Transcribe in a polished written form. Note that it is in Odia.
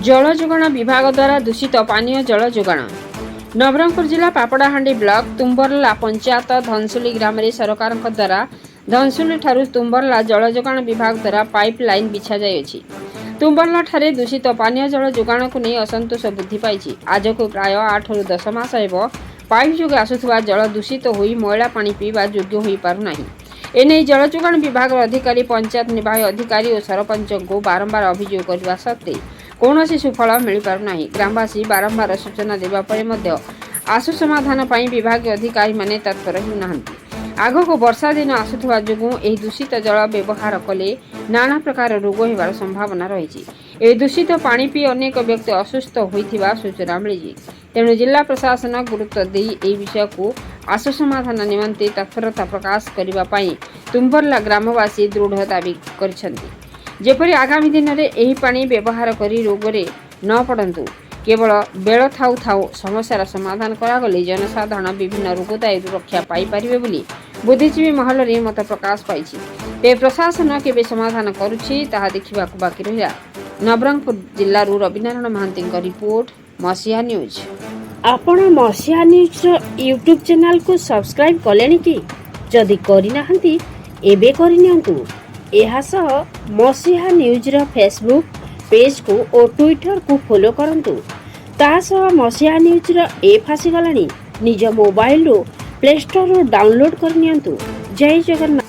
ଜଳ ଯୋଗାଣ ବିଭାଗ ଦ୍ୱାରା ଦୂଷିତ ପାନୀୟ ଜଳ ଯୋଗାଣ। ନବରଙ୍ଗପୁର ଜିଲ୍ଲା ପାପଡ଼ାହାଣ୍ଡି ବ୍ଲକ ତୁମ୍ବରଲା ପଞ୍ଚାୟତ ଧନସୁଲି ଗ୍ରାମରେ ସରକାରଙ୍କ ଦ୍ୱାରା ଧନସୁଲିଠାରୁ ତୁମ୍ବରଲା ଜଳ ଯୋଗାଣ ବିଭାଗ ଦ୍ୱାରା ପାଇପ୍ ଲାଇନ୍ ବିଛାଯାଇଅଛି। ତୁମ୍ବରଲାଠାରେ ଦୂଷିତ ପାନୀୟ ଜଳ ଯୋଗାଣକୁ ନେଇ ଅସନ୍ତୋଷ ବୃଦ୍ଧି ପାଇଛି। ଆଜକୁ ପ୍ରାୟ 8ରୁ 10 ମାସ ହେବ ପାଇପ୍ ଯୋଗେ ଆସୁଥିବା ଜଳ ଦୂଷିତ ହୋଇ ମଇଳା ପାଣି ପିଇବା ଯୋଗ୍ୟ ହୋଇପାରୁନାହିଁ। ଏନେଇ ଜଳ ଯୋଗାଣ ବିଭାଗର ଅଧିକାରୀ, ପଞ୍ଚାୟତ ନିର୍ବାହୀ ଅଧିକାରୀ ଓ ସରପଞ୍ଚଙ୍କୁ ବାରମ୍ବାର ଅଭିଯୋଗ କରିବା ସତ୍ତ୍ୱେ କୌଣସି ସୁଫଳ ମିଳିପାରୁନାହିଁ। ଗ୍ରାମବାସୀ ବାରମ୍ବାର ସୂଚନା ଦେବା ପରେ ମଧ୍ୟ ଆଶୁ ସମାଧାନ ପାଇଁ ବିଭାଗୀୟ ଅଧିକାରୀମାନେ ତତ୍ପର ହେଉନାହାନ୍ତି। ଆଗକୁ ବର୍ଷା ଦିନ ଆସୁଥିବା ଯୋଗୁଁ ଏହି ଦୂଷିତ ଜଳ ବ୍ୟବହାର କଲେ ନାନା ପ୍ରକାର ରୋଗ ହେବାର ସମ୍ଭାବନା ରହିଛି। ଏହି ଦୂଷିତ ପାଣି ପିଇ ଅନେକ ବ୍ୟକ୍ତି ଅସୁସ୍ଥ ହୋଇଥିବା ସୂଚନା ମିଳିଛି। ତେଣୁ ଜିଲ୍ଲା ପ୍ରଶାସନ ଗୁରୁତ୍ୱ ଦେଇ ଏହି ବିଷୟକୁ ଆଶୁ ସମାଧାନ ନିମନ୍ତେ ତତ୍ପରତା ପ୍ରକାଶ କରିବା ପାଇଁ ତୁମ୍ବରଲା ଗ୍ରାମବାସୀ ଦୃଢ଼ ଦାବି କରିଛନ୍ତି। ଯେପରି ଆଗାମୀ ଦିନରେ ଏହି ପାଣି ବ୍ୟବହାର କରି ରୋଗରେ ନ ପଡ଼ନ୍ତୁ। କେବଳ ବେଳ ଥାଉ ଥାଉ ସମସ୍ୟାର ସମାଧାନ କରାଗଲେ ଜନସାଧାରଣ ବିଭିନ୍ନ ରୋଗ ଦାଉରୁ ରକ୍ଷା ପାଇପାରିବେ ବୋଲି ବୁଦ୍ଧିଜୀବୀ ମହଲରେ ମତ ପ୍ରକାଶ ପାଇଛି। ତେବେ ପ୍ରଶାସନ କେବେ ସମାଧାନ କରୁଛି, ତାହା ଦେଖିବାକୁ ବାକି ରହିଲା। ନବରଙ୍ଗପୁର ଜିଲ୍ଲାରୁ ରବିନାରାୟଣ ମହାନ୍ତିଙ୍କ ରିପୋର୍ଟ, ମସିହା ନ୍ୟୁଜ୍। ଆପଣ ମସିହା ନ୍ୟୁଜ୍ର ୟୁଟ୍ୟୁବ୍ ଚ୍ୟାନେଲକୁ ସବସ୍କ୍ରାଇବ୍ କଲେଣି କି? ଯଦି କରିନାହାନ୍ତି, ଏବେ କରିନିଅନ୍ତୁ। ଏହା ସହ ମସିହା ନ୍ୟୁଜ୍ର ଫେସବୁକ୍ ପେଜ୍କୁ ଓ ଟ୍ୱିଟରକୁ ଫଲୋ କରନ୍ତୁ। ତା ସହ ମସିହା ନ୍ୟୁଜ୍ର ଏପ୍ ଆସିଗଲାଣି। ନିଜ ମୋବାଇଲରୁ ପ୍ଲେ ଷ୍ଟୋରରୁ ଡାଉନଲୋଡ୍ କରିନିଅନ୍ତୁ। ଜୟ ଜଗନ୍ନାଥ।